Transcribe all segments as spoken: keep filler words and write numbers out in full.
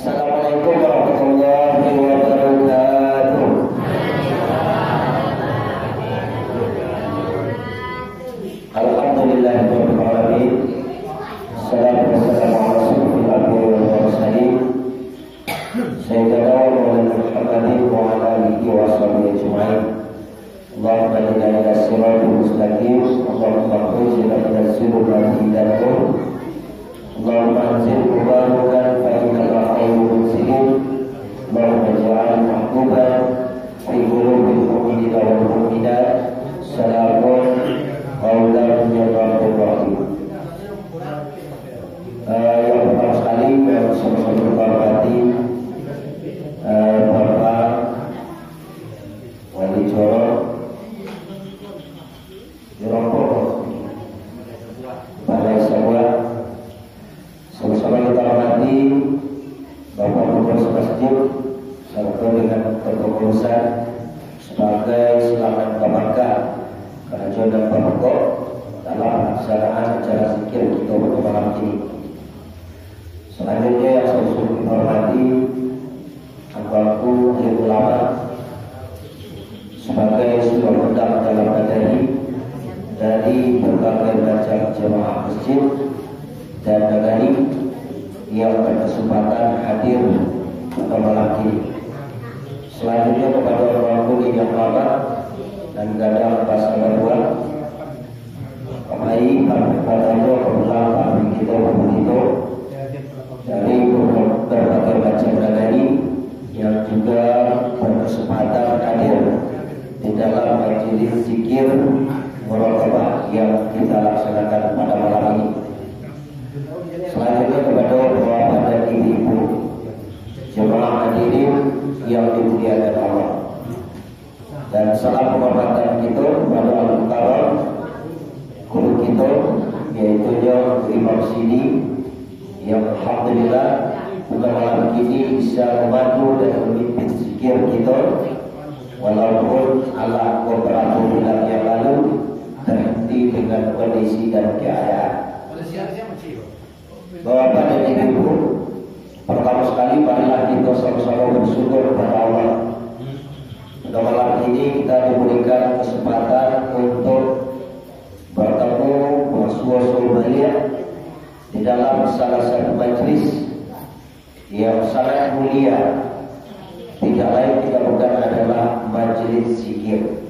Assalamualaikum warahmatullahi wabarakatuh. Alhamdulillahirabbil alamin. Wassalatu wassalamu ala asyrafil anbiya'i wal mursalin, sayyidina wa maulana Muhammadin wa ala alihi wa sahbihi ajma'in. Allahumma hdina ila siratal mustaqim. Allahumma akhrijna minaz zulumati ilan nur. Allahumma anzil mubarakan fa innaka khairul munzilin. Allahumma ij'al mahbuban fi qulubil mu'minina wal mu'minat. Salamun qaulan min rabbir rahim. Eh, yang pertama sekali, yang sama-sama kita hormati, eh, Bapak Wali Coro, Dirompo, Balai Sabuah, sama-sama kita hormati Bapak Pengurus Masjid, sarato dengan kepengurusan, sabagai silangan pamangka karajo nan bapokok dalam pelaksanaan acara zikir kita pada malam ini. Selanjutnya yang sama-sama kita hormati, angku-angku alim ulama, sabagai sebuah pedang dalam nadari dari berbagai macam jamaah masjid dan nagari yang berkesempatan hadir pada malam ini. Selanjutnya kepada orang tua yang selamat dan gadang basa baruah, kami berkata kepada kita, kita, dari berbagai macam nagari yang juga berkesempatan hadir di dalam majelis zikir muraqabah yang kita laksanakan pada malam ini. Selanjutnya kepada bapak dan ibu-ibu jemaah hadirin yang dimuliakan Allah. Dan salam penghormatan kita kepada Al-Mukarram, guru kita, yaitu Imam Sidi, yang alhamdulillah pada malam ini bisa memandu dan memimpin zikir kita, walaupun alah beberapa bulan yang lalu terhenti dengan kondisi dan keadaan. Bapak dan Ibu, pertama sekali marilah kita sama-sama bersyukur kepada Allah. Pada malam ini kita diberikan kesempatan untuk bertemu, bersuasana baliak di dalam salah satu majlis yang sangat mulia, tidak lain tidak bukan adalah majlis zikir.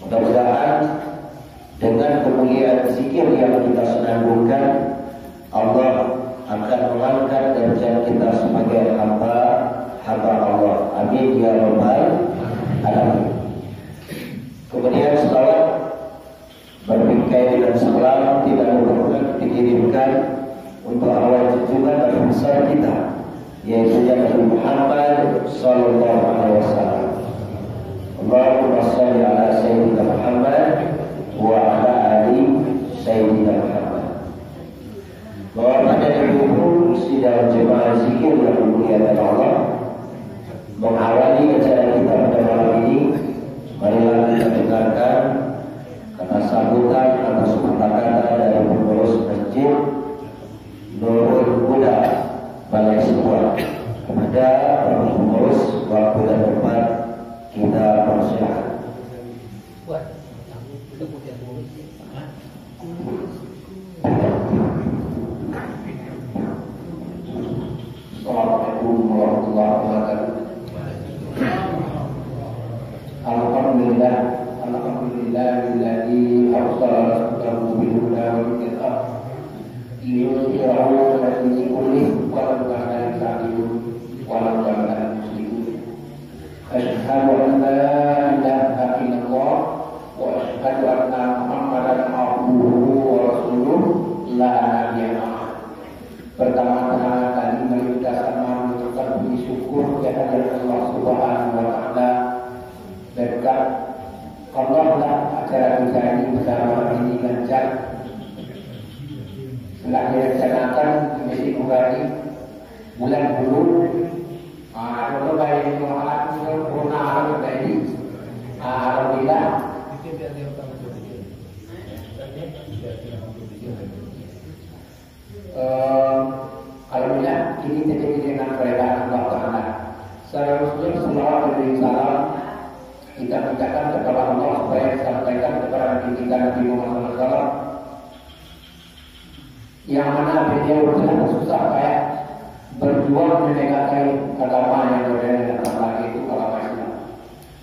Mudah-mudahan dengan kemuliaan zikir yang kita senandungkan, Allah akan mengangkat derajat kita sebagai hamba-hamba Allah. Amin ya rabbal alamin. Kemudian salawat berbingkai dengan salam tidak lupa dikirimkan untuk arwah junjungan Nabi besar kita, yaitu Nabi Muhammad sallallahu alaihi wasallam. Allahumma shalli ala Sayyidina Muhammad wa ala ali Sayyidina Muhammad. Bapak dan Ibu, sidang jemaah zikir yang dimuliakan Allah, mengawali acara kita pada malam ini, marilah kita dengarkan kata sambutan atau sepatah kata dari pengurus masjid Nurul Huda Balai Sabuah. Kepada Bapak Pengurus, waktu dan tempat kita persilakan. Assalamualaikum warahmatullahi wabarakatuh. Alhamdulillah, alhamdulillahilladzi arsala rasulahu bil huda wa dinil haq liyudhhirahu 'alad dini kullih walau karihal kafirun, walau karihal musyrikun. Asyhadu an la ilaha illallah wa asyhadu anna Muhammadan Mudah-mudahan Allah Subhanahu wa Ta'ala berkat Allah lah acara kita ini pada malam ini lancar. Telah direncanakan di Masjid Nurani bulan dulu. Ah, kalau baik itu, ah, itu pernah ada terjadi. Ah, alhamdulillah. Eh, alhamdulillah, ini terjadi dengan keredaan Allah Ta'ala. Seharusnya selawat dan salam kita mintakan kepada Allah supaya disampaikan kepada Nabi kita, Nabi Muhammad sallallahu alaihi wasallam, yang mana beliau telah bersusah payah berjuang menegakkan agama yang mulia dan terbaik, itu agama Islam.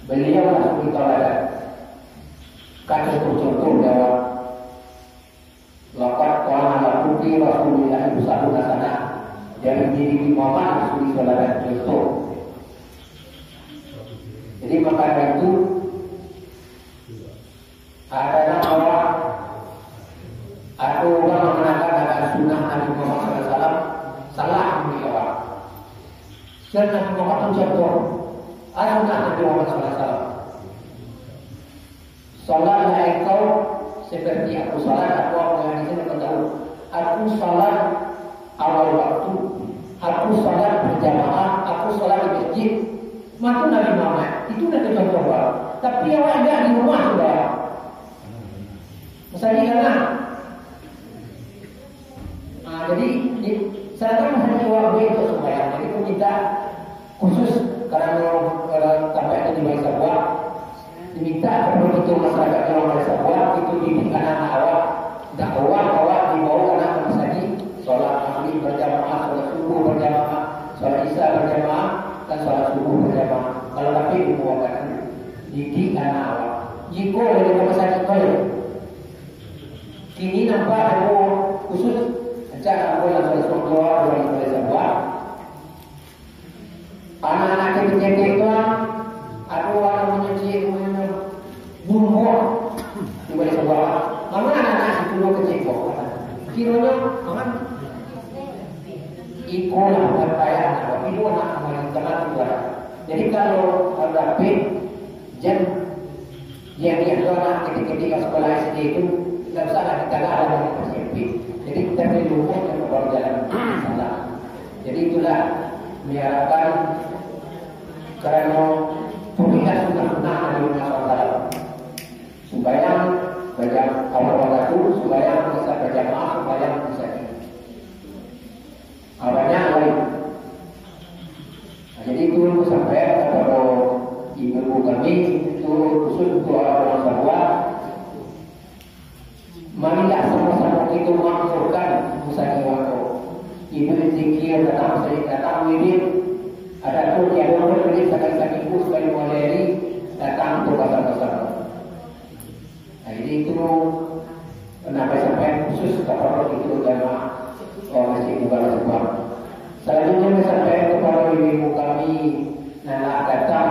Beliau lah suri tauladan. Ka contoh-contoh di awak. Laqad kana lakum fi Rasulillahi uswatun hasanah. Dari diri Muhammad harus disolawat contoh. Jadi, maka dari itu, ada orang, ada orang mengatakan ada sunnah Nabi Muhammad sallallahu alaihi wasallam, salah menilai orang. Sunnah Nabi Muhammad tu contoh. Ah, sunnah Nabi Muhammad sallallahu alaihi wasallam. Salatlah engkau seperti aku salat, aku, aku yang di sini kau tahu. Aku salat awal waktu, aku salat berjamaah, aku salat di masjid. Matu Nabi Muhammad, itu nak contoh awak. Tapi awak indak di rumah sudah. Masajik lah. Ah, jadi, di, silakan masajik awak boleh untuk sembahyang. Jadi, aku minta khusus karena, karena tampek tu di Balai Sabuah, diminta kepada kita masyarakat di Balai Sabuah, itu didik anak-anak awak, dakwah awak dibawa anak ke masajid, solat maghrib berjamaah, solat subuh berjamaah, solat isya berjamaah, dan solat subuh berjamaah. Kalau tapi ilmu waktu, didik anak awak. Jiko dari ke masajid boleh. Kini nampak ada khusus, ajak nak boleh langsung doa dari Balai Sabuah. Anak-anak kecil-kecil tu, aduh, anak manyuci, bumbuak. Di Balai Sabuah. Mama anak-anak itu lo kecil kok. Kironyo, mama. Iko lah bukan payah, iko nak kembali ke tempat tu lah. Jadi kalau, kalau dapik, jan, yang dia tu anak ketik-ketik kat sekolah S D tu, tidak usah lah kita lah ada yang S D. Jadi kita beri rumus dan baru jalan salah. Jadi itulah diharapkan karena turunan sunnah-sunnah Nabi Muhammad sallallahu alaihi wasallam. Sumbayang, baca, apa waktu, sumbayang, bisa berjamaah, sumbayang, bisa. Ah, banyak lain. Ah, jadi itu sampaian kepada ibu-ibu kami, itu khusus untuk orang Sabuah. Marilah sama-sama kita makmurkan musajik waktu. Ibu zikir datang, musajik datang, wirid. Ada tu, tiada pun wirid sakali-sakali, ibu sakali mulai hari, datang tu bersama-sama. Nah, jadi itu pernah saya sampaikan khusus kepada itu jamaah, oh, Masjid Mubarak Subang. Selanjutnya, saya sampaikan kepada ibu-ibu kami yang lah datang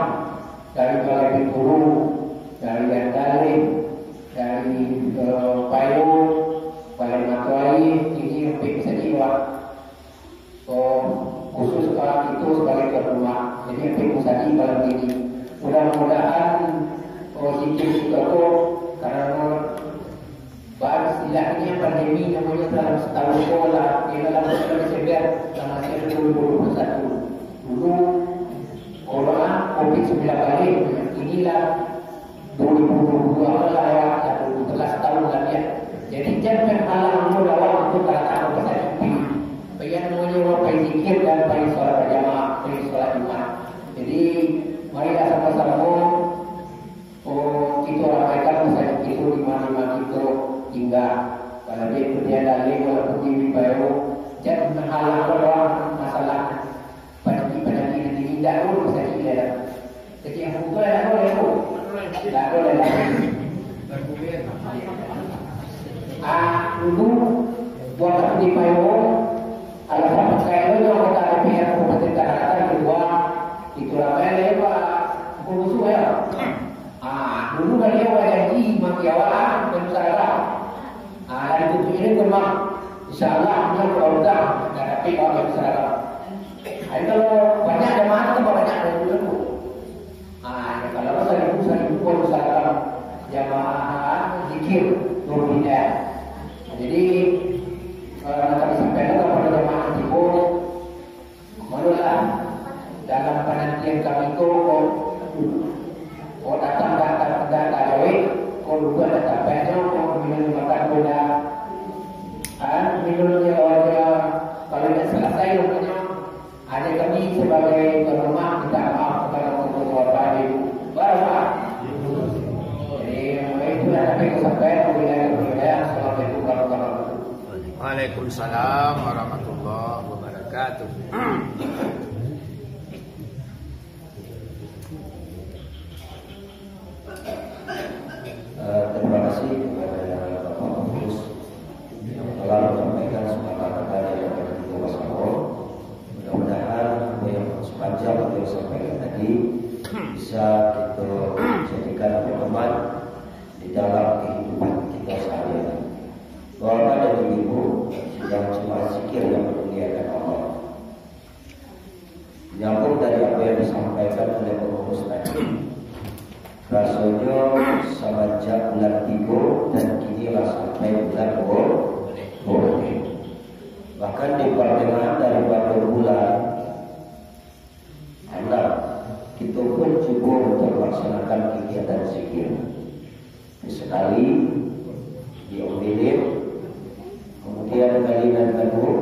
dari Balai Bintulu, dari Andaleh, dari, eh, Payo, Balai Matuai, ini hampir bisa jiwa. Oh, khusus ka kito sabagai tuan rumah. Jadi, hampir musajik malam ini. Mudah-mudahan, oh, sikit-sikit tu, karena ba-, istilahnya pandemi namonyo dalam setahun ko lah, di dalam bulan Desember, lah masih ada dua ribu dua puluh satu. Dulu, corona, covid sembilan belas, inilah dua ribu dua puluh dua lah lewat, lah dua belas tahun lah dia. Jadi, jan penghalang dulu lawan untuk datang ke pasar Jumat. Bagian namonyo pai zikir dan pai sholat berjamaah, pai sholat Jumat. Jadi, marilah sama-sama, oh, kita ramaikan masajid itu di mana-mana kita tinggal. Kalau dia berjalan lagi, walaupun di Wimbayo, jan penghalang lawan masalah panyakik-panyakik nan tinggi, indak ado masajik di dalam. Jadi, yang betul indak ado, indak ado. Indak ado, indak ado. Ah, dulu, waktu di Payo, alasan pakai tu, yang kata D P R Kabupaten Tanah Datar kedua, itu ramai lah, ya, Pak. Pukul musuh, ya. Ah, dulu baliau bajanji mati awak, ah, dan musyawarah. Ah, dari tujuh ini tu, Mak. Insya Allah, beliau kalau udah, dah dapat awak yang musyawarah. Ah, itu kalau banyak jamaah, Nurdinda. Jadi, eh, nak kami sampaikan kepada jamaah tibo, manulah dalam panantian kami tu, ko, ko datang, datang, datang jauh, ko lupa datang banyak, ko minum makan pula. Ah, minum je, oh, je. Kalau dah selesai, rupanya, ada kami sebagai tuan rumah minta maaf kepada orang tua, bapak, ibu. Bapak. Jadi, itu yang kami sampaikan. Wabillahi taufiq wal hidayah. Assalamualaikum warahmatullahi wabarakatuh. Waalaikumsalam warahmatullahi wabarakatuh. Eh, terima kasih kepada Bapak Pengurus yang telah menyampaikan selamat datang kepada kita bersama. Mudah-mudahan apa yang sepanjang beliau sampaikan tadi bisa kita jadikan pedoman di dalam kehidupan kita sehari-hari. Bapak dan Ibu, sidang jemaat zikir yang dimuliakan Allah. Nyambung dari apa yang disampaikan oleh pengurus tadi, rasanya semenjak bulan tiga dan kini lah sampai bulan dua belas. Bahkan di pertengahan daripada bulan enam, kita pun cuba untuk melaksanakan kegiatan zikir. Sekali diomelin, kemudian kali nan kedua,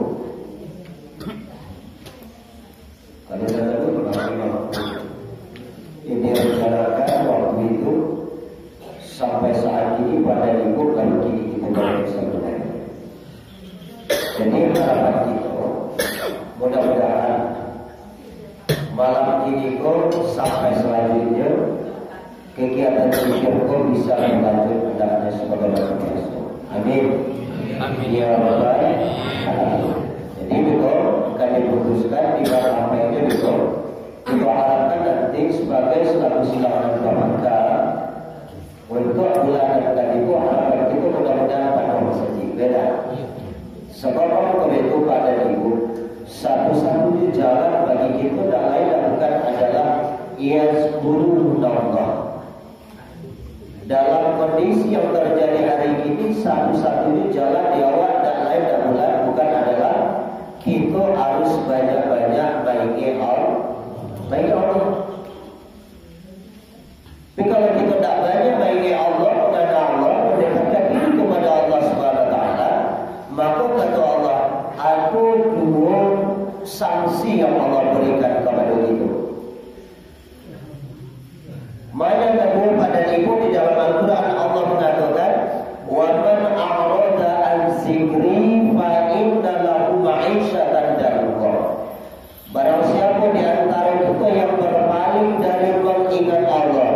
kali nan kedua, memang ini rencanakan waktu itu sampai saat ini pada libur, lalu kini kita mulai sebenarnya. Jadi, harapan kita, mudah-mudahan malam kini ko sampai selanjutnya, kegiatan zikir ko bisa berlanjut hendaknya sebagaimana biasa. Amin. Amin. Ya Rabbal Alamin. Jadi, beko akan diputuskan di malam itu, beko. Kita harapkan nanti sebagai selaku silangan pamangka, untuk bulan nan ka tibo, harapan kito mudah-mudahan panuah masajik, beda. Sabab apo kami tu pada ibu, satu-satunya jalan bagi kito dan lain dan bukan adalah yazkurunallah. Dalam kondisi yang terjadi hari ini, satu-satunya jalan di awak dan lain dan bulan bukan adalah kito harus banyak-banyak maingat Allah. Maingat Allah. Tapi kalau kita tak banyak maingat Allah, mengandang Allah, mendekatkan diri kepada Allah Subhanahu Wa Taala, maka kata Allah, ada dua sanksi yang Allah berikan kepada kita. Mana kedua pada ibu di dalam Al-Quran Allah mengatakan, "Wa man a'rada an zikri fa inna lahu ma'isyatan danka." Barang siapa di antara kita yang berpaling dari mengingat Allah,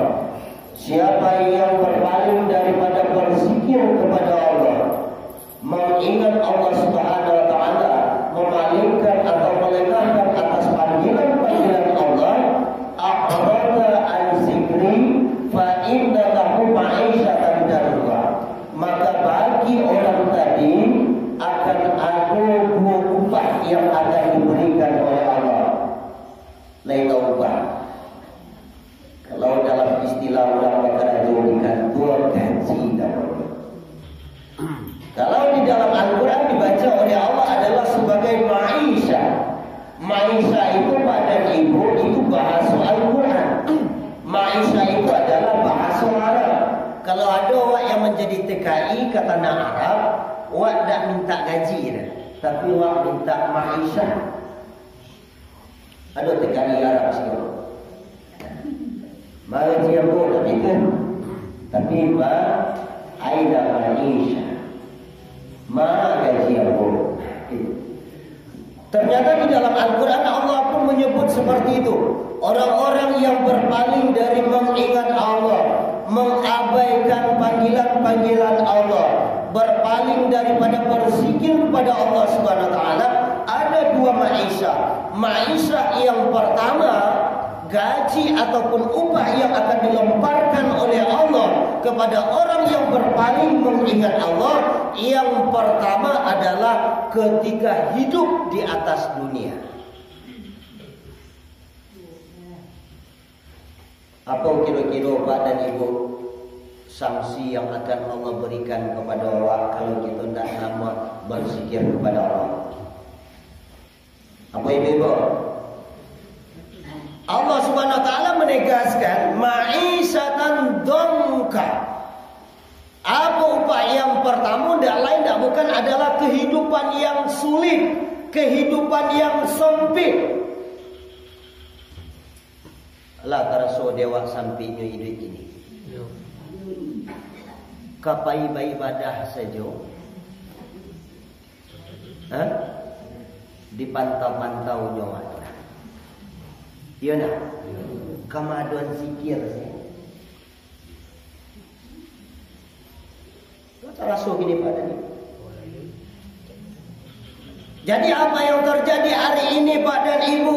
siapa yang berpaling daripada berzikir kepada Allah, mengingat Allah Subhanahu wa Ta'ala, memalingkan atau melengahkan atas panggilan-panggilan Allah, a'rada an zikri fa inna lahu ma'isyatan danka. Maka bagi orang tadi akan ada dua upah yang akan diberikan oleh Allah. Lain upah. Kalau dalam istilah urang bakarajo di kantua, gaji namonyo. Kalau di dalam Al-Quran dibaca oleh Allah adalah sebagai maisha. Maisha itu pada ibu itu bahasa Al-Quran. Maisha itu adalah bahasa Arab. Kalau ada awak yang menjadi T K I ka tanah Arab, awak dak minta gaji dah, tapi awak minta maisha. Ado T K I Arab siko. Magaji ambo tapi kan, tapi ma aina maisha. Ma gaji ambo. Ternyata di dalam Al-Quran Allah pun menyebut seperti itu. Orang-orang yang berpaling dari mengingat Allah, mengabaikan panggilan-panggilan Allah, berpaling daripada berzikir kepada Allah Subhanahu wa Ta'ala, ada dua maisha. Maisha yang pertama, gaji ataupun upah yang akan dilemparkan oleh Allah kepada orang yang berpaling mengingat Allah, yang pertama adalah ketika hidup di atas dunia. Apo kiro-kiro Pak dan Ibu Sanksi yang akan Allah berikan kepada awak kalau kita ndak nambah berzikir kepada Allah. Apa itu, Ibu? Allah Subhanahu wa Taala menegaskan, "Ma'isyatan dhanka." Apa upah yang pertama, ndak lain ndak bukan adalah kehidupan yang sulit, kehidupan yang sempit. Lah taraso dek awak sampiknyo iduik kini. Ka pai baibadah sajo, ha? Dipantau-pantau nyo awak tu. Iyo nah. Ka maadoan zikir sajo. Taraso kini, Pak dan Ibu. Jadi, apa yang terjadi hari ini, Pak dan Ibu?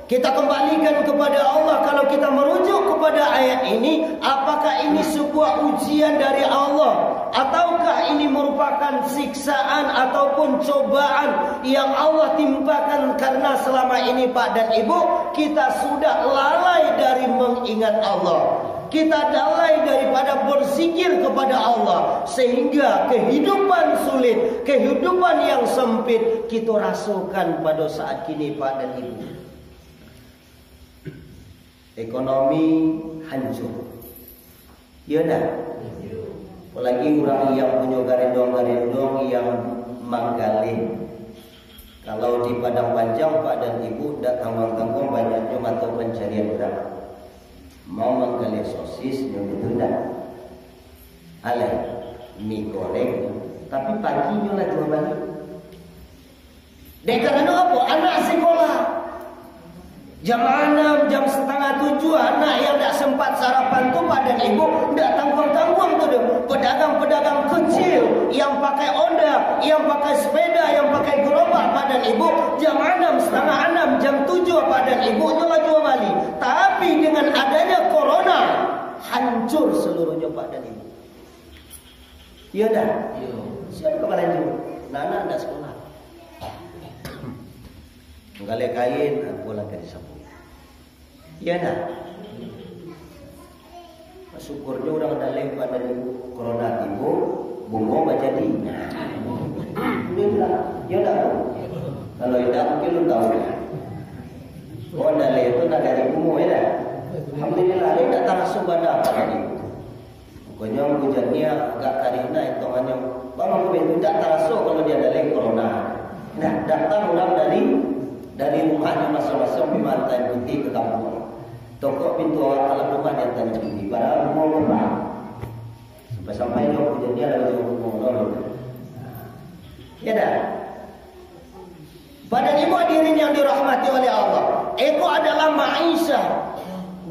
Kita kembalikan kepada Allah. Kalau kita merujuk kepada ayat ini, apakah ini sebuah ujian dari Allah? Ataukah ini merupakan siksaan ataupun cobaan yang Allah timpakan karena selama ini, Pak dan Ibu, kita sudah lalai dari mengingat Allah? Kita lalai daripada berzikir kepada Allah, sehingga kehidupan sulit, kehidupan yang sempit, kita rasakan pada saat kini, Pak dan Ibu. Ekonomi hancur. Iya ndak? Apalagi urang yang punyo garendong-garendong yang manggaleh. Kalau di Padang Panjang, Pak dan Ibu, ndak tangguang-tangguang banyaknyo mato pancarian urang. Mau manggaleh sosis, nyo batua ndak? Alah, mi goreng, tapi paginyo lah jua bali. Dek karano apo? Anak sikolah. Jam anam, jam satangah tujuah, anak yang ndak sempat sarapan tu, Pak dan Ibu, ndak tangguang-tangguang tu doh. Pedagang-pedagang kecil yang pakai onda, yang pakai sepeda, yang pakai gerobak, Pak dan Ibu, jam anam, satangah anam, jam tujuah, Pak dan Ibu, nyo lah jua bali. Tapi dengan adanya corona, hancur seluruhnyo, Pak dan Ibu. Iya dah? Iya. Sia ka balanjo? Nah, anak ndak sekolah. Manggaleh kain, apolah ka disabuik. Iya dah? Syukurnyo urang daleh, Pak dan Ibu, corona tibo, bungo bajadi. Alhamdulillah. Iya dah? Kalau indak, mungkin lun tahu. Urang daleh tu nagari bungo, ya dah? Alhamdulillah, indak taraso bana, Pak dan Ibu. Pokoknyo, hujan ni agak karina, entongannyo. Bang, aku itu indak taraso kalau dia daleh corona. Nah, datang urang dari, dari rumahnyo masing-masing, pai maantaan pitih ka kampuang. Tokok pintu awak, kalau rumah diantaan pitih, padahal rumah rumah. Sampai-sampai nyo hujan ni ado di rumah urang. Ya dah? Bapak dan Ibu hadirin yang dirahmati oleh Allah, iko adalah ma'isyah,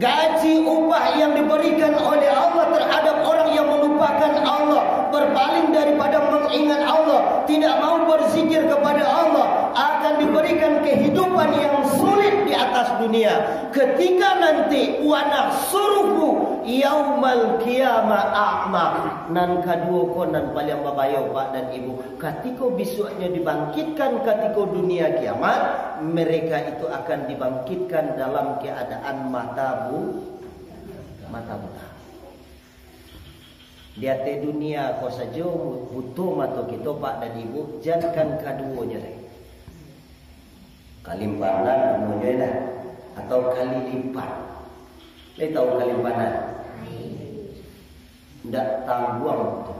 gaji upah yang diberikan oleh Allah terhadap orang yang melupakan Allah, berpaling daripada mengingat Allah, tidak mau berzikir kepada Allah, akan diberikan kehidupan yang sulit di atas dunia. Ketika nanti, "Wa nahsyuruhu yaumal qiyamah a'ma." Nan kaduo ko nan paliang babayo, Pak dan Ibu. Katiko bisuaknyo dibangkitkan, katiko dunia kiamat, mereka itu akan dibangkitkan dalam keadaan mata bu-, mata buta. Di ateh dunia ko sajo buto mato kito, Pak dan Ibu, jankan kaduonyo lai. Kalimpanan namonyo lah, atau kali lipat. Lai tahu kalimpanan? Ndak tangguang tu.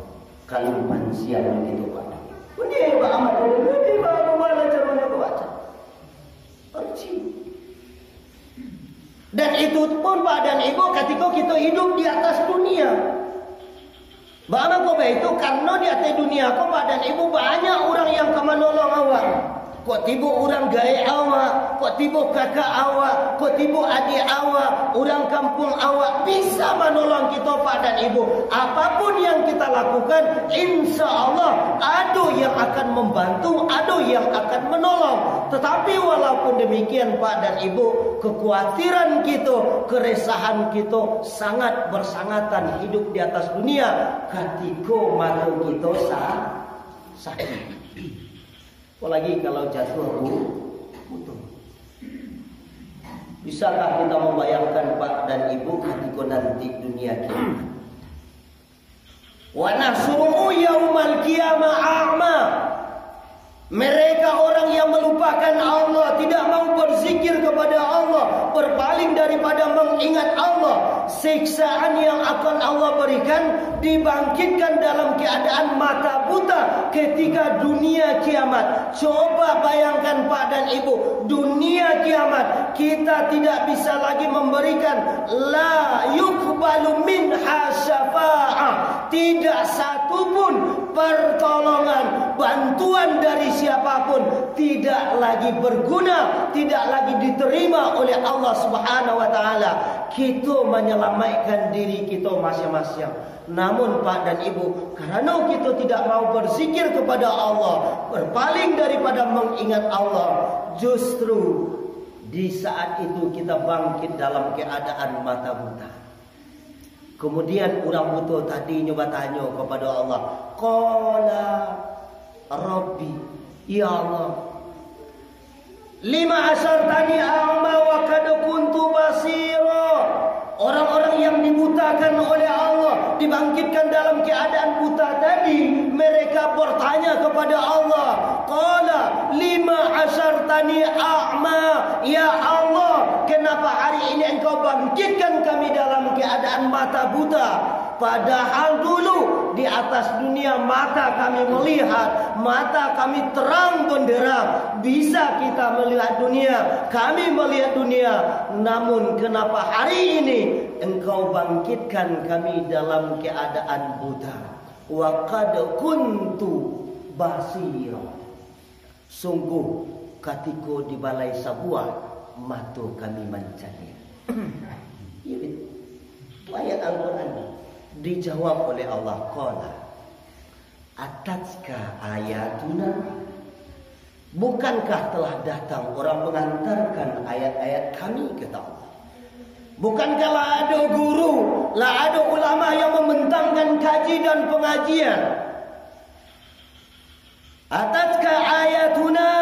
Kalimpan siang gitu, Pak. Bunyi, Pak Ahmad, bunyi, Pak Ahmad, cara mana baca? Ruci. Dan itu pun, Pak dan Ibu, katiko kito hidup di atas dunia. Baa mangko baitu? Karano di ateh dunia ko, Pak dan Ibu, banyak urang yang ka manolong awak. Kok tibo urang gaek awak, kok tibo kakak awak, kok tibo adiak awak, urang kampuang awak bisa manolong kito, Pak dan Ibu. Apapun yang kita lakukan, insya Allah ado yang akan membantu, ado yang akan menolong. Tetapi walaupun demikian, Pak dan Ibu, kekhawatiran kito, keresahan kito sangat bersangatan hidup di atas dunia katiko mato kito sa-, sakik. Apalagi kalau jatuh bu-, buto. Bisakah kita membayangkan, Pak dan Ibu, katiko nanti dunia kiamat? Wa nahsyuruhu yaumal qiyamah a'ma. Mereka orang yang melupakan Allah, tidak mau berzikir kepada Allah, berpaling daripada mengingat Allah, siksaan yang akan Allah berikan, dibangkitkan dalam keadaan mata buta ketika dunia kiamat. Coba bayangkan, Pak dan Ibu, dunia kiamat, kita tidak bisa lagi memberikan, la yuqbalu minha syafa'ah, tidak satu pun pertolongan, bantuan dari siapapun tidak lagi berguna, tidak lagi diterima oleh Allah Subhanahu wa Ta'ala. Kita menyelamatkan diri kita masing-masing. Namun, Pak dan Ibu, karena kita tidak mau berzikir kepada Allah, berpaling daripada mengingat Allah, justru di saat itu kita bangkit dalam keadaan mata buta. Kemudian, urang buto tadi nyo batanyo kepada Allah, qala, Rabbi, ya Allah, lima hashartani a'ma wa qad kuntu basira. Orang-orang yang dibutakan oleh Allah, dibangkitkan dalam keadaan buta tadi, mereka bertanya kepada Allah, qala, lima hashartani a'ma. Ya Allah, kenapa hari ini Engkau bangkitkan kami dalam keadaan mata buta? Padahal dulu di atas dunia mata kami melihat, mata kami terang benderang, bisa kita melihat dunia, kami melihat dunia. Namun, kenapa hari ini Engkau bangkitkan kami dalam keadaan buta? Wa qad kuntu basira. Sungguh, katiko di balai sabuah, mato kami mancaliak. Iyo, itu ayat Al-Quran. Dijawab oleh Allah, qala, atatka ayatuna. Bukankah telah datang orang mengantarkan ayat-ayat kami, kata Allah? Bukankah lah ado guru, lah ado ulama yang membentangkan kaji dan pengajian? Atatka ayatuna,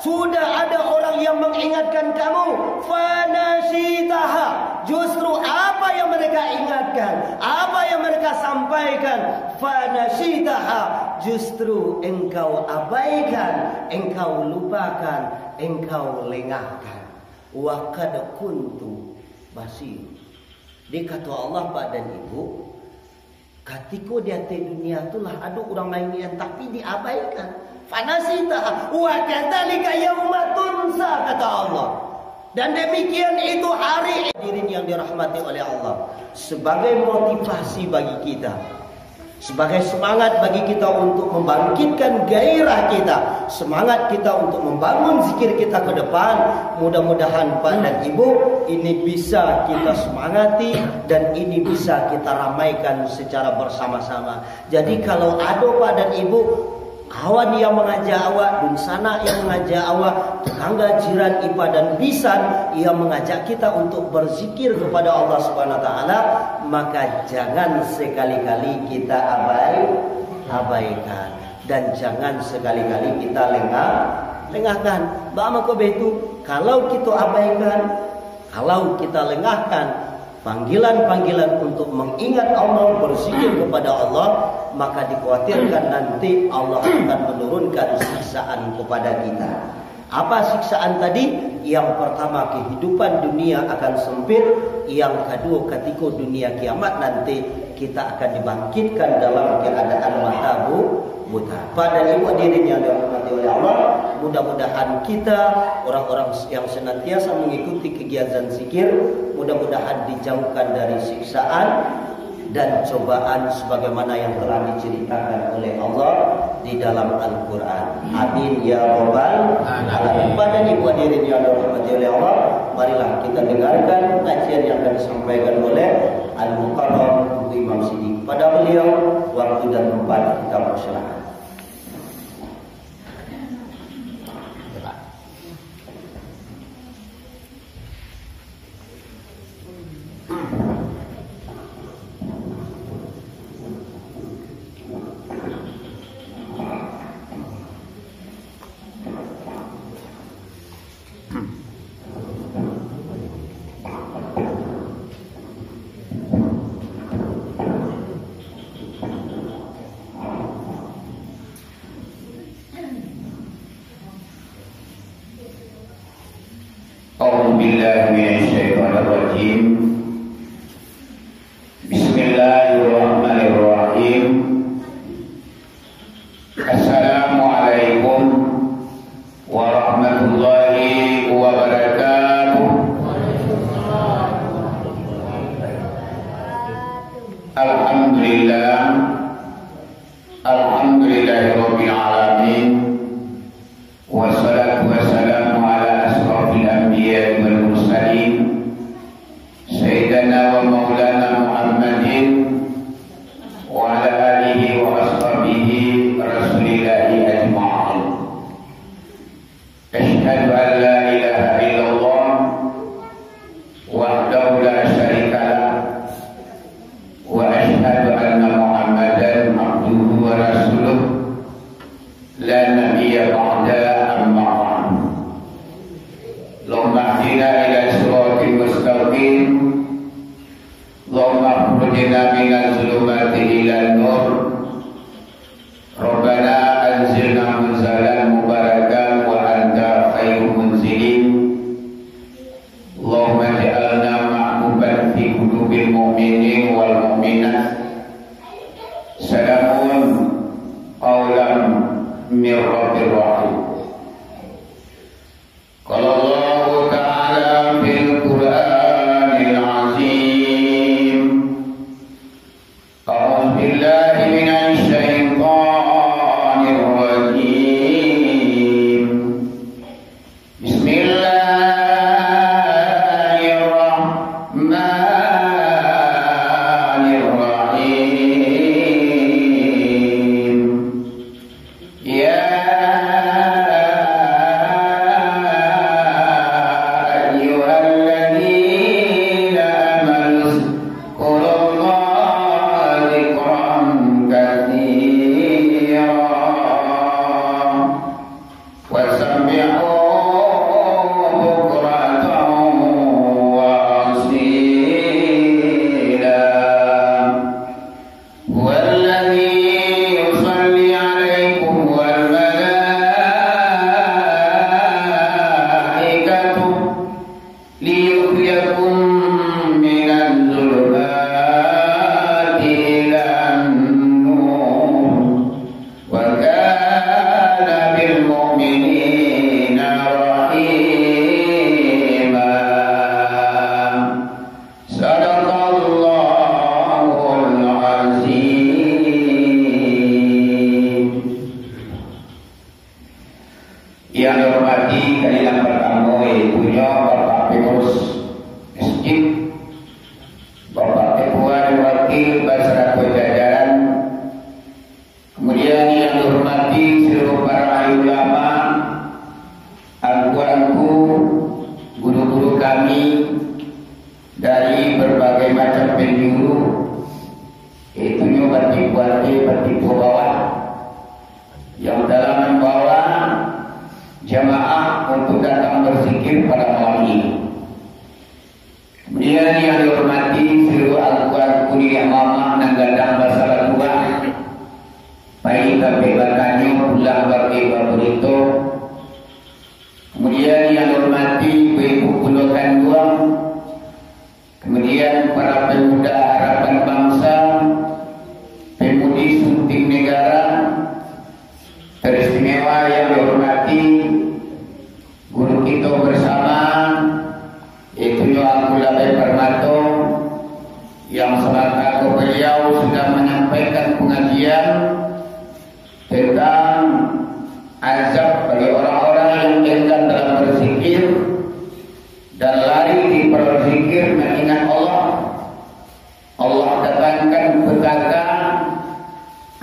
sudah ada orang yang mengingatkan kamu, fanasitaha. Justru apa yang mereka ingatkan, apa yang mereka sampaikan, fanasitaha, justru engkau abaikan, engkau lupakan, engkau lengahkan. Wa qad kuntu basir. Dikato Allah, Pak dan Ibu, katiko di ateh dunia tu lah ado urang lain nian, tapi diabaikan. Fanasita, wa kadzalika yauma tunsa, kata Allah. Dan demikian itu hari. Hadirin yang dirahmati oleh Allah, sebagai motivasi bagi kita, sebagai semangat bagi kita untuk membangkitkan gairah kita, semangat kita untuk membangun zikir kita ke depan, mudah-mudahan, Pak dan Ibu, ini bisa kita semangati dan ini bisa kita ramaikan secara bersama-sama. Jadi, kalau ado, Pak dan Ibu, kawan yang mangajak awak, dunsanak yang mangajak awak, tetangga, jiran, ipa dan bisan yang mangajak kita untuk berzikir kepada Allah Subhanahu wa Taala, maka jangan sekali-kali kita abai-, abaikan, dan jangan sekali-kali kita lengah-, lengahkan. Baa mangko baitu? Kalau kita abaikan, kalau kita lengahkan panggilan-panggilan untuk mengingat Allah, berzikir kepada Allah, maka dikhawatirkan nanti Allah akan menurunkan siksaan kepada kita. Apa siksaan tadi? Yang pertama, kehidupan dunia akan sempit. Yang kedua, katiko dunia kiamat nanti, kita akan dibangkitkan dalam keadaan mata bu-, buta. Pak dan Ibu hadirin yang dirahmati oleh Allah, mudah-mudahan kita, orang-orang yang senantiasa mengikuti kegiatan zikir, mudah-mudahan dijauhkan dari siksaan dan cobaan sebagaimana yang telah diceritakan oleh Allah di dalam Al-Quran. Amin ya rabbal alamin. Pak dan Ibu hadirin yang dirahmati oleh Allah, marilah kita dengarkan kajian yang akan disampaikan oleh Al-Mukarram Teungku Imam Sidik. Kepada beliau, waktu dan tempat kita persilakan. Bismillahirrahmanirrahim. Assalamualaikum warahmatullahi wabarakatuh. Alhamdulillah. Alhamdulillahirabbil alamin. Wassalatu wassalamu ala asyrafil anbiya'i wal mursalin, sayyidina wa maulana Muhammadin wa ala alihi wa ashabihi rasulillahi ajma'in. Asyhadu an la ilaha illallah wahdahu la syarikalah, wa asyhadu anna Muhammadan abduhu wa rasuluh, la nabiyya ba'da, amma ba'du. Allahumma hdina ila siratal mustaqim. Allahumma akhrijna minaz zulumati ilan nur. Rabbana anzilna munzalan mubarakan wa anta khairul munzilin. Allahumma ja'alna mahbuban fi qulubil mu'minin wal mu'minat. Salamun qaulan mir rabbir rahim. Qala Allahu ta'ala fil Qur'anil azim. A'udzu billahi minasy syaithanir rajim. Bismillahirrahmanirrahim. Ya ayyuhalladzina amanu dzkurullaha dzikran katsira. Wasabbihuhu bukratan wa asila. Huwallazi yusalli alaikum wal malaikatu liyukhrijakum minaz zulumati ilan nur. Wa kana bil mu'minina rahima. Sadaqallahul azim. Yang dihormati, kali nan partamo, yaitunyo Bapak Pengurus Masjid, Bapak Ketua dan Wakil basarato jajaran, kemudian yang dihormati seluruh para alim ulama, angku-angku, guru-guru kami dari berbagai macam penjuru, yaitunyo batimpuan ateh, batimpuan bawah, yang telah membawa jamaah untuk datang berzikir pada malam ini. Kemudian yang dihormati seluruh angku-angku, niniak mamak nan gadang basalakuah, pai tampek batanyo, pulang bakeh baburito. Kemudian yang dihormati ibu-ibu pulo kanduang, kemudian para pemuda harapan bangsa, pemudi Sunting Negara, teristimewa yang dihormati guru kito bersama, yaitunyo Angku Labai Permato, yang semasa ko beliau sudah menyampaikan pengajian tentang azab bagi orang-orang yang enggan dalam berzikir dan lari di berzikir mengingat Allah. Allah datangkan petaka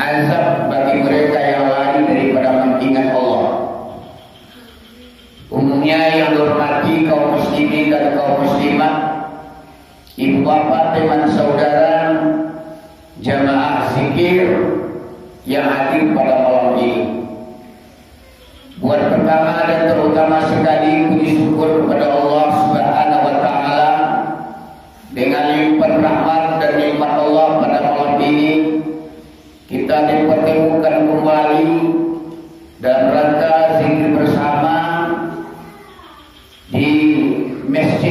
azab bagi mereka yang lari daripada mengingat Allah. Umumnya yang dihormati kaum muslimin dan kaum muslimat, ibu bapak, teman saudara, jamaah zikir yang hadir pada malam ini. Buat pertama dan terutama sekali, puji syukur kepada Allah Subhanahu wa Ta'ala dengan limpahan rahmat dan nikmat Allah pada malam ini. Kita dipertemukan kembali dalam rangka zikir bersama di Masjid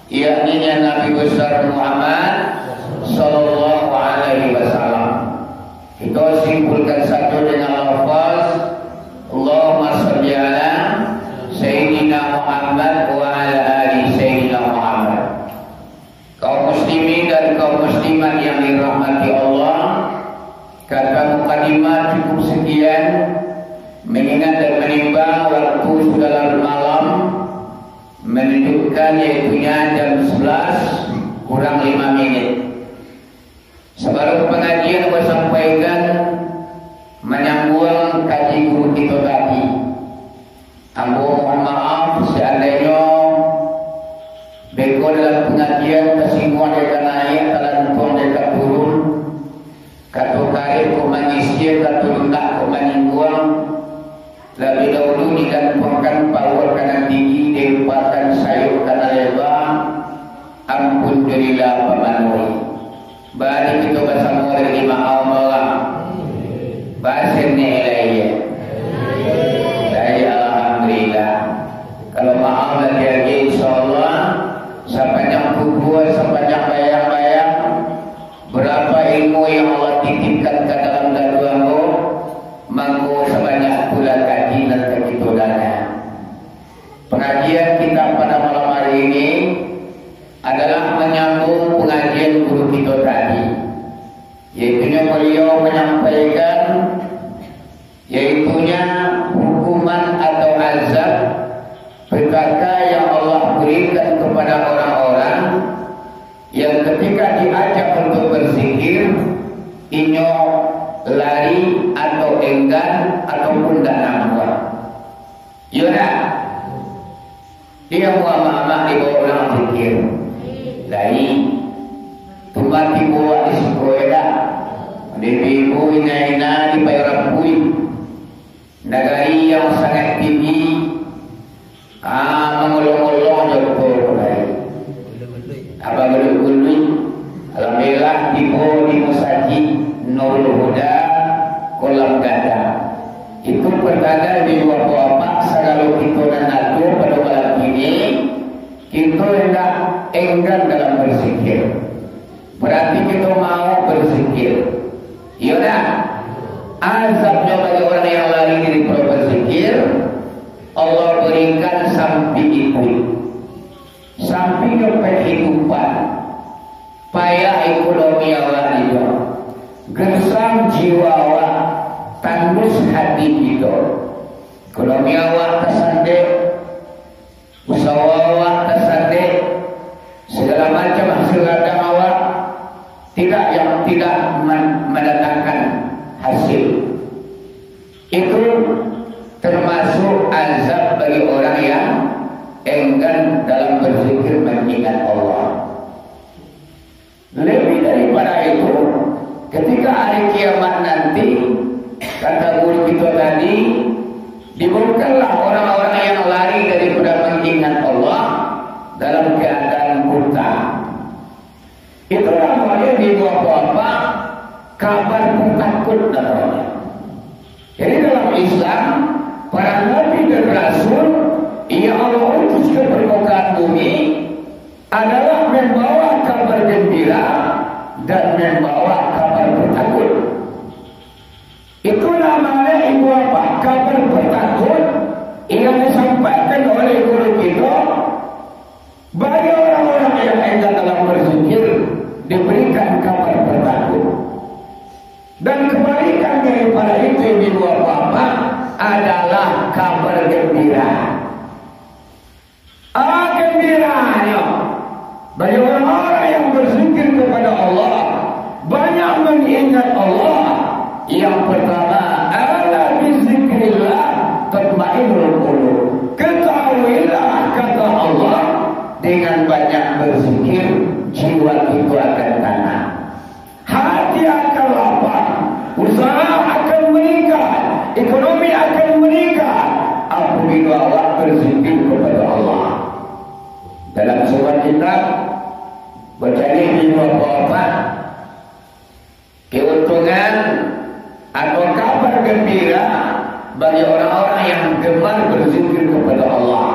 yakni Nabi besar Muhammad sallallahu alaihi wasallam. Kita simpulkan saja dengan lafaz, Allahumma salli ala Sayyidina Muhammad wa ala ali Sayyidina Muhammad. Kaum muslimin dan kaum muslimat yang dirahmati Allah, kata mukadimah cukup sekian, mengingat dan menimbang waktu sudah larut malam, menunjukkan yaitunya jam sebelas kurang lima minit. Sabalum pangajian ambo sampaikan, manyambuang kaji guru kito tadi. Ambo mohon maaf, seandainyo beko dalam pangajian tasingguang dek ka naiak, talantuang dek ka turun, kato kareh kok manyisia, kato lundak kok manyingguang, labiah dahulu digantuangkan paruik ka nan tinggi, dilempakan sayok ka nan leba, ampun jo lila pamanuhi. Bari kito basamo dari lima Allah. Basenek lai, ya. Jadi, alhamdulillah. Kalau maaf lagi-lagi, insyaallah, sapanjang kubua, sapanjang bayang-bayang, berapa ilmu yang Allah titipkan ka dalam dadu ambo, mangko sabanyak itulah kaji nan ka kito danga. Pengajian kita pada malam hari ini adalah menyambung pengajian guru kita tadi, yaitunyo beliau menyampaikan, yaitunya hukuman atau azab petaka yang Allah berikan kepada orang-orang yang ketika diajak untuk berzikir, inyo lari atau enggan ataupun tidak nampak. Iyo ndak? Dia amak-amak dibawa urang zikir. Lai. Tumbang tibo di siko, yo ndak? Di ibu-ibu, ina-ina di Payo Rampuih. Nagari yang sangat tinggi, ah, mangolong-olong jo ko lai. Abah Guluik-Guluik, alhamdulillah, tibo di Musajik Nurul Huda, Kolam Gadang. Itu pertanda di dua puluh empat, sagalo kito nan ado pado malam kini, kito indak enggan dalam berzikir. Berarti kito mau berzikir. Iyo ndak? Azabnyo bagi urang yang lari dari berzikir, Allah berikan sampai itu. Sampinyo kahidupan, payah ekonomi awak nyo, gersang jiwa awak, tandus hati kito. Ekonomi awak tasandek, usaha awak tasandek, segala macam hasil ladang awak tidak, yang tidak man-, mandatangkan hasil. Itu termasuk azab bagi orang yang enggan dalam berzikir, mengingat Allah. Lebih daripada itu, ketika hari kiamat nanti, kata guru kita tadi, dibongkarlah orang-orang yang lari daripada mengingat Allah dalam keadaan buta. Itulah maknanya di dua puluh empat kabar penakut namanya. Jadi dalam Islam, para nabi dan rasul yang Allah utus ke permukaan bumi adalah membawa kabar gembira dan membawa kabar penakut. Itu namanya ibu apa? Kabar penakut yang disampaikan oleh guru kita. Bagi orang-orang yang enggan dalam berzikir, diberikan kabar penakut. Dan kebalikan daripada itu, ibu bapak, adalah kabar gembira. Ah, gembiranyo bagi orang-orang yang berzikir kepada Allah, banyak mengingat Allah. Yang pertama, "Ala bizikrillah tatmainnul qulub." Ketahuilah, kata Allah, dengan banyak berzikir, jiwa itu akan tenang. Hati akan lapang, usaha akan meningkat, ekonomi akan meningkat, apabila awak berzikir kepada Allah. Dalam sebuah kitab, bercari di dua puluh empat, keuntungan atau kabar gembira bagi orang-orang yang gemar berzikir kepada Allah,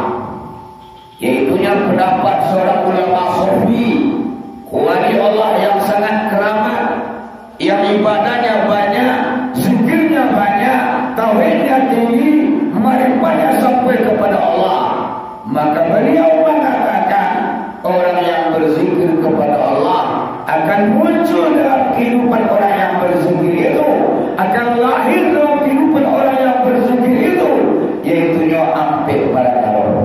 yaitu Punya pendapat seorang ulama sufi, wali Allah yang sangat keramat, yang ibadahnya banyak, zikirnya banyak, tauhidnya tinggi, marifatnya sampai kepada Allah. Maka beliau mengatakan, orang yang berzikir kepada Allah akan muncul dalam kehidupan orang yang berzikir itu, akan lahir dalam kehidupan orang yang berzikir itu, yaitunyo ampek parakaro.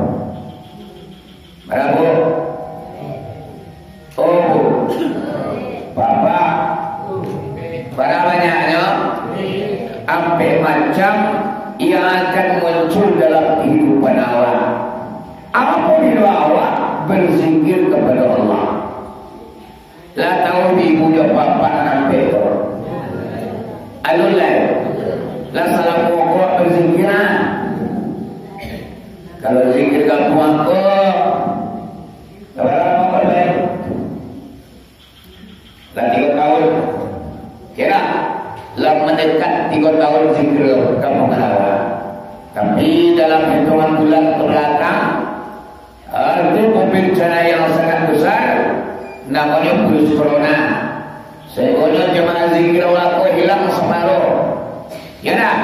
Bara, Bu? Oh, Bu. Bapak. Bara banyaknyo? Ampek macam yang akan muncul dalam kehidupan awak. Apabila awak berzikir kepada Allah. Lah tahu ibu jo bapak nan ampek tu? Alun lai. Lah salah pokok berzikir lah. Kalau zikir kampung ko, sabarapo ko lai? Lah tigo tahun. Kira lah mendekat tigo tahun zikir kampung awak. Tapi dalam hitungan bulan ke belakang, Ado bencana yang sangat besar, namonyo virus corona. Sainggonyo jamaah zikir awak ko hilang saparo. Ya ndak?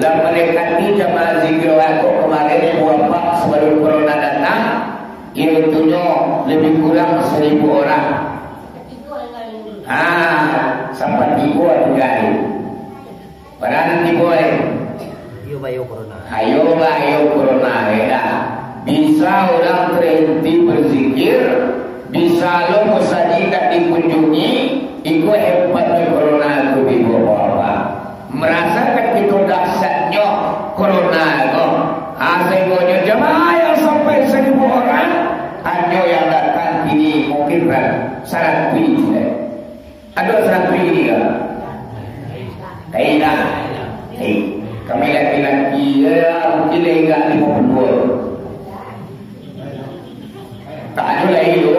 Lah mendekati jamaah zikir awak ko kamarin, ibu bapak, sabalun corona datang, iyotunyo lebih kurang saribu orang. Ah, sampai tigo tinggal. Barang tibo, eh. Iyo, bayo corona. Ayo, bayo corona, eh, dah. Bisa urang terhenti berzikir, bisa lo musajik tak dikunjungi, iko hebatnyo corona tu, ibu bapak. Merasakan kito dahsyatnyo corona ko. Ah, sainggonyo jamaah yang sampai saribu orang, hanyo yang datang kini mungkin saratuih, eh. Ado saratuih ini ka? Indak. Eh, kami laki-laki, ya, mungkin lah indak limo puluah. Tak ado lai tu.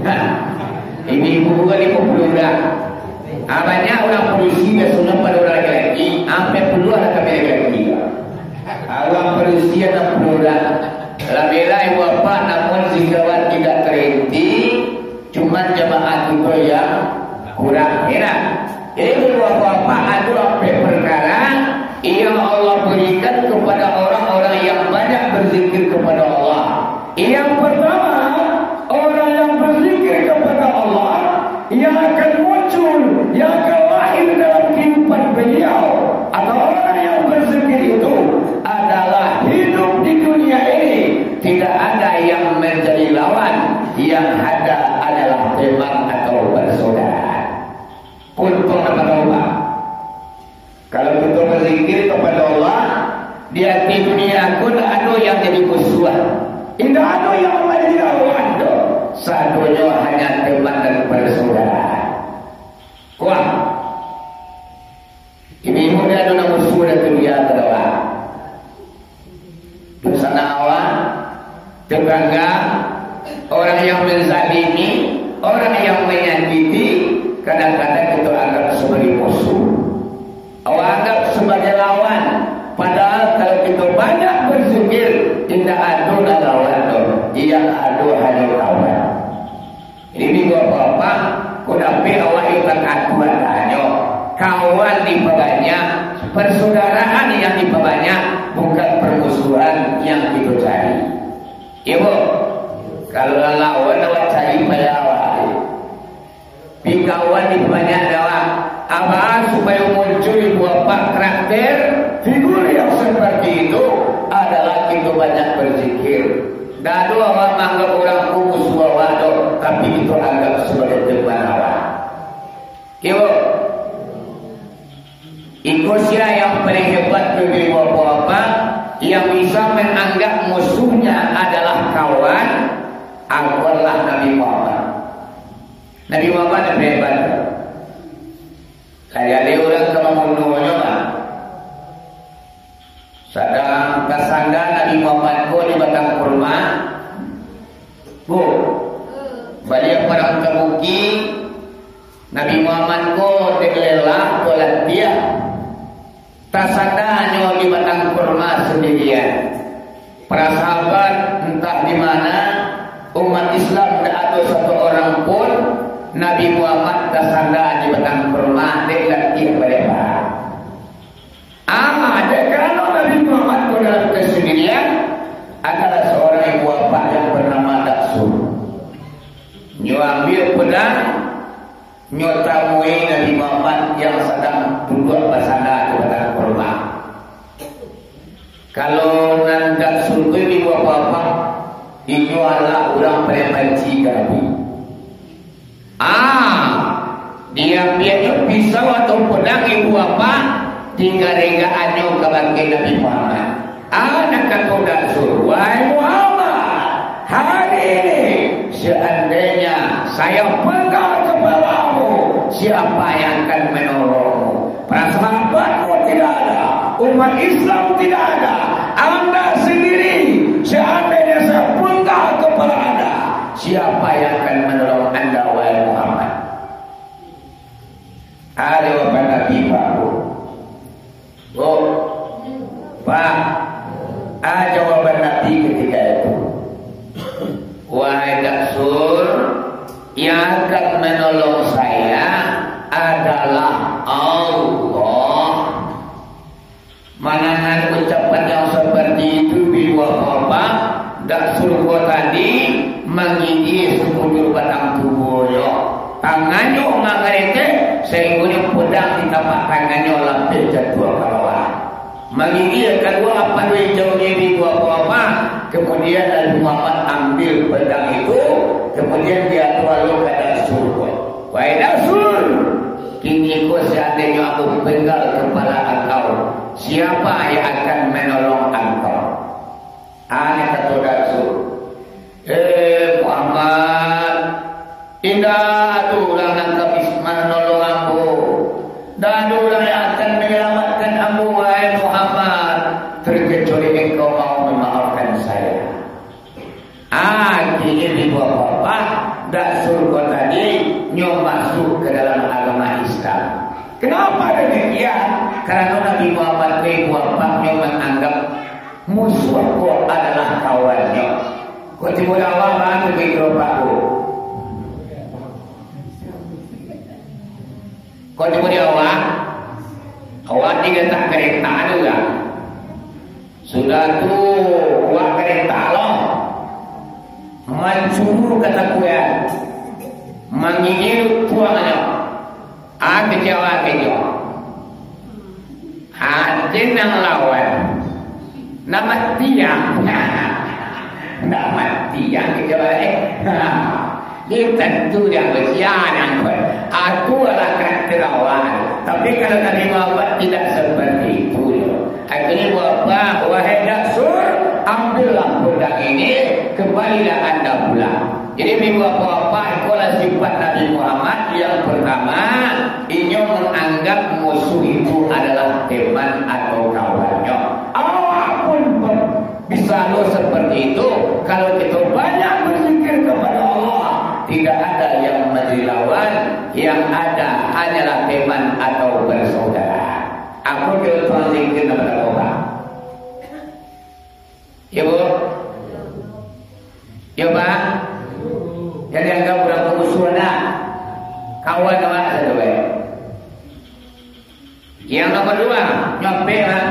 Nah, ibu-ibu kan limo puluah urang. Ah, banyak urang padusi biasonyo pado urang laki-laki, ampek puluah lah kami laki-laki. Ah, urang padusi anam puluah urang. Alhamdulillah, ibu bapak, namun zikir awak tidak terhenti. Cuman jamaah kito yang kurang, ya ndak? Jadi, bapak-bapak, ado ampek perkara yang Allah berikan kepada orang-orang yang banyak berzikir kepada Allah. Yang pertama, orang yang berzikir kepada Allah, yang akan muncul, yang akan lahir dalam kehidupan beliau, atau orang yang berzikir itu adalah hidup di dunia ini, tidak ada yang menjadi lawan, yang ada adalah teman atau bersaudara. Untuak nan partamo, kalau kito berzikir kepada Allah, di ateh dunia ko ndak ado yang jadi musuah. Indak ado yang Allah jadi lawan doh. Sadonyo hanya teman dan bersaudara. Kuah. Ibu-ibu, ndak ado nan musuah dari dunia ko doh. Dunsanak awak, tetangga, orang yang menzalimi, orang yang menyakiti, kadang-kadang kito anggap sebagai musuh. Awak anggap sebagai lawan, padahal kalau kito banyak berzikir, indak ado nan lawan doh, yang ado hanyo kawan. Jadi, bapak-bapak, kok dapek awak itu takatuan tanyo, kawan dipabanyak, persaudaraan yang dipabanyak, bukan permusuhan yang kito cari. Iyo, Bu? Kalau lawan awak cari payah awak. Pi kawan dipabanyak awak. Apo supayo muncul ibu bapak karakter, figur yang seperti itu adalah kito banyak berzikir. Ndak ado awak manganggap urang ko musuah awak doh, tapi kito anggap sabagai teman awak. Iyo. Iko sia yang paling hebat tu di bapak-bapak, yang bisa menganggap musuhnya adalah kawan, akolah Nabi Muhammad. Nabi Muhammad lebih hebat. Lah jaleh urang ka mambunuahnyo, Pak. Sadang tasanda Nabi Muhammad ko di batang kurma. Bu, baliak parang Tabuki, Nabi Muhammad ko dek lelah, ko latiah. Tasandanyo di batang kurma sandirian. Para sahabat entah di mana, Umat Islam dak ado satu orang pun Nabi Muhammad tasanda di batang kurma, dek latiah baliak. Ah, dek karano Nabi Muhammad ko dalam kasandirian adalah saurang ibu bapak yang banamo Daksur. Nyo ambiak pedang, nyo tamui Nabi Muhammad yang sadang duduak basanda di batang kurma. Kalau nan Daksur ko ibu bapak, inyo alah urang paling banci ka Nabi. Ah, diambiaknyo pisau atau pedang ibu bapak, tingga regaannyo kabake Nabi Muhammad. Ah, nan kato Daksur, "Wahai Muhammad, hari ini, seandainya saya penggal kepalamu, siapa yang akan menolongmu? Para sahabatmu tidak ada, umat Islam tidak ada, anda sendiri, seandainya saya penggal kepala anda, siapa yang akan menolong anda, wahai Muhammad?" Ada jawaban Nabi, Pak, Bu. Bu, Pak, ada jawaban Nabi ketika itu. "Wahai Daksur, yang akan menolong saya adalah Allah." Mandangar ucapan yang seperti itu, ibu bapak, Daksur ko tadi mangigiah sakujur batang tubuhnyo. Tangannyo mangaretek, sainggonyo pedang di tapak tangannyo lapeh jatuah ka bawah. Mangigiah kaduo paluik ijaunyo di ibu bapak, kemudian Nabi Muhammad ambiak pedang itu, kemudian diaduan lo ka Daksur ko. "Wahai Daksur, kini ko seandainya aku penggal kepala engkau, siapa yang akan menolong engkau?" Aneh kato Daksur, "Eh, Muhammad, indak ado urang nan ka bisa manolong ambo. Indak ado urang yang akan manyalamaikkan ambo, wahai Muhammad, terkecuali engkau mau memaafkan saya." Ah, kini di bawah bapak, Daksur ko tadi, nyo masuk ka dalam agama Islam. Kenapa demikian? Karena Nabi Muhammad ko ibu bapak nyo manganggap musuah ko adalah kawannyo. Ko tibo di awak, bang, tu ibu bapak ko. Ko tibo di awak, awak di gatak kareta tu lah. Sudah tu, awak kareta lo mancuru katakuikan, mangigiah lutuangnyo. Ah, kecewa, kecewa. Hati nang lawan. Nak mati, ah. Nak mati, ah, kecewa, eh. Dia tentu yang bersianan, Pak. Aku akan terlawan. Tapi kalau Nabi Muhammad tidak seperti itu, ya. Akhirnya, bapak, wahai Daksur, ambillah pedang ini, kembalilah anda pulang. Jadi, bapak-bapak, itulah sifat Nabi Muhammad. Yang pertama, inyo menganggap musuh itu adalah teman atau kawannyo. Awak pun bisa lo seperti itu. Kalau kita banyak berzikir kepada Allah, tidak ada yang menjadi lawan, yang ada hanyalah teman atau bersaudara. Aku contoh zikir kepada Allah. Ya, Bu? Ya, Pak? Jadi, anggap urang bamusuah dah. Kawan awak sajo bae. Yang nomor dua, nyo ampek, ha.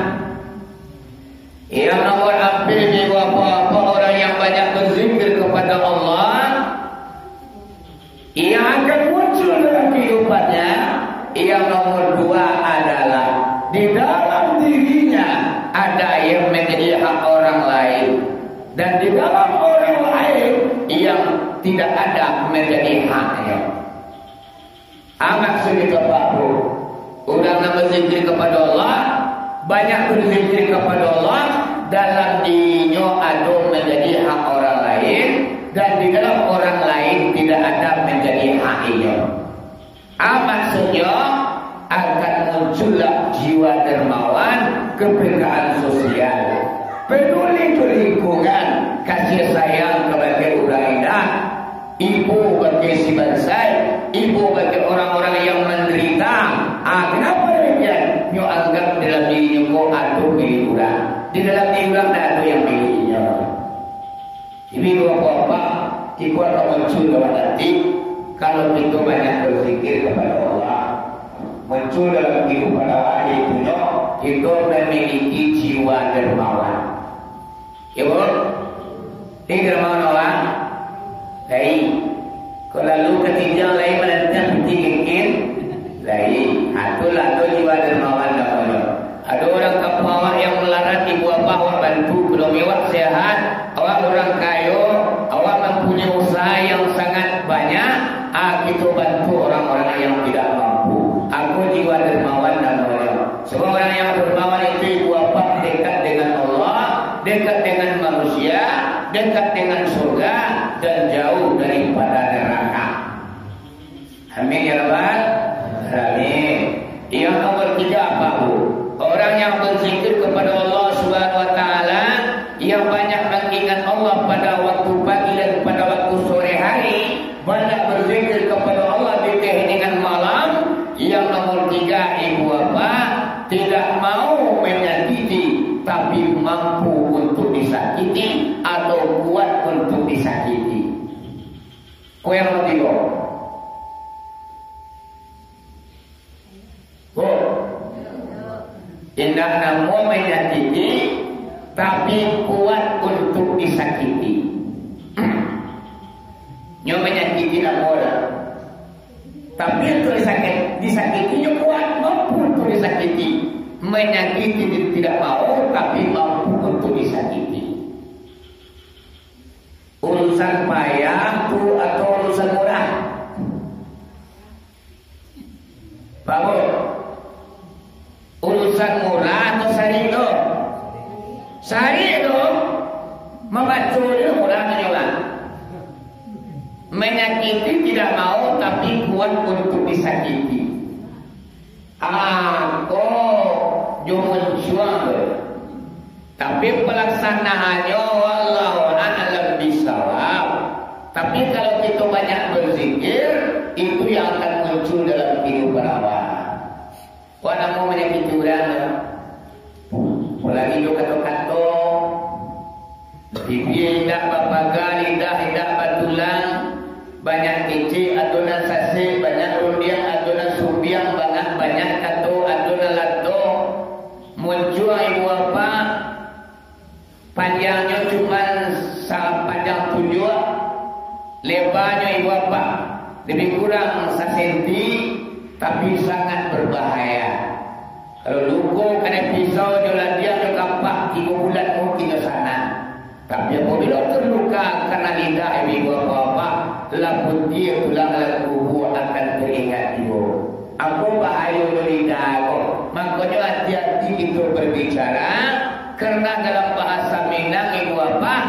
Yang nomor ampek, ibu bapak, orang yang banyak berzikir kepada Allah, yang akan muncul dalam kehidupannya, yang nomor dua adalah di dalam dirinya ada yang menjadi hak orang lain, dan di dalam orang lain yang tidak ada menjadi haknya. Ah, maksudnya tu, Pak, Bro? Urang nan berzikir kepada Allah, banyak berzikir kepada Allah, dalam dirinyo ado menjadi hak orang lain, dan di dalam orang lain tidak ada menjadi hak inyo. Ah, maksudnya, akan muncullah jiwa dermawan, kepekaan sosial, peduli tu lingkungan, kasih sayang kabake urang indak, ibo bagi si bansai, ibo bagi orang-orang yang menderita. Ah, kenapa demikian? Nyo anggap dalam diri nyo ko ado milik urang. Di dalam diri urang dak ado yang milik inyo. Jadi, bapak-bapak, Iko akan muncul dalam hati, kalau kito banyak berzikir kepada Allah. Muncul dalam kehidupan awak, iaitunyo kito memiliki jiwa dermawan. Ya, Bu? Ini dermawan orang. Lain. Kalau lalu katidiang lain menentang piti kekin, lain. Ha, itulah tu jiwa dermawan namanya. Ado urang kampuang awak yang malarat, ibu apak awak bantu, kalau mewah sehat, awak urang kayo, awak mampunyai usaha yang sangat banyak, ah, kito bantu orang-orang yang tidak mampu. Aku jiwa dermawan namanya. Sebab orang yang dermawan itu, ibu apak, dekat dengan Allah, dekat dengan manusia, dekat dengan surga, dan jauh daripada neraka. Amin ya rabbal alamin. Yang nomor tiga apa, Bu? Orang yang berzikir kepada Allah Subhanahu wa Taala, yang banyak mengingat Allah pada waktu pagi dan pada waktu sore hari, banyak berzikir kepada Allah di keheningan malam. Yang nomor tiga, ibu apak, tidak mau menyakiti, tapi mampu untuk disakiti atau kuat untuk disakiti. Ko yang katigo. Ko. Indak namuah manyakiti, tapi kuat untuk disakiti. Nyo manyakiti namuah lah. Tapi untuk disakit, disakiti nyo kuat, mampu untuk disakiti. Manyakiti tidak mau, tapi mampu untuk disakiti. Urusan payah tu atau urusan murah? Babu, urusan murah atau sarik tu? Sarik tu, mambaco tu murah tu nyo lah. Menyakiti tidak mau, tapi kuat untuk disakiti. Ah, ko jo muncuang tu. Tapi palaksanaannyo, wallahu a'lam bishawab. Tapi kalau kito banyak berzikir, itu yang akan muncul dalam kehidupan awak. Wak namo manyakiti urang tu. Apolai jo kato-kato. Bibia indak bapaga, lidah indak batulang, banyak kecek, ado nan sasek, banyak rundiang, ado nan sumbiang, banyak, banyak kato, ado nan lato. Muncuang ibu apak, panjangnyo cuman sapanjang tunjuak, lebanyo ibu apak lebih kurang sasenti, tapi sangat berbahaya. Kalau luko kanai pisau jo ladiang jo kapak, tigo bulan mungkin nyo sanang. Tapi apabilo terluka karena lidah ibu apak, lah putia tulang, lah kubua akan teringat juo. Apo bahayo jo lidah ko? Makonyo hati-hati kito berbicara, karena dalam bahasa Minang, ibu apak,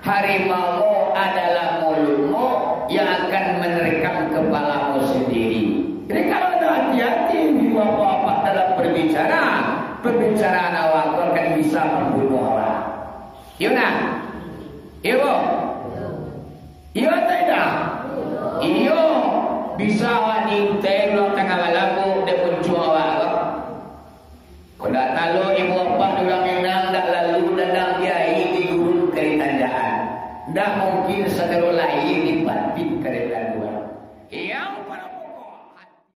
harimaumu adalah mulutmu yang akan menerkam kepalamu sendiri. Jadi, kalau anda hati-hati di bapak-bapak dalam berbicara, perbicaraan awak tu akan bisa membunuh awak. Iyo nah? Iyo, Bu? Iyo atau indak? Iyo. Bisa awak diintai pulang tangah malam, Bu, dek muncuang awak tu. Kok ndak tahu ibu apak di urang Minang, ndak lalu dandang di aia di gurun ka ditanjakan. Ndak mungkin sagalo lahia di batin ka ditanjakan.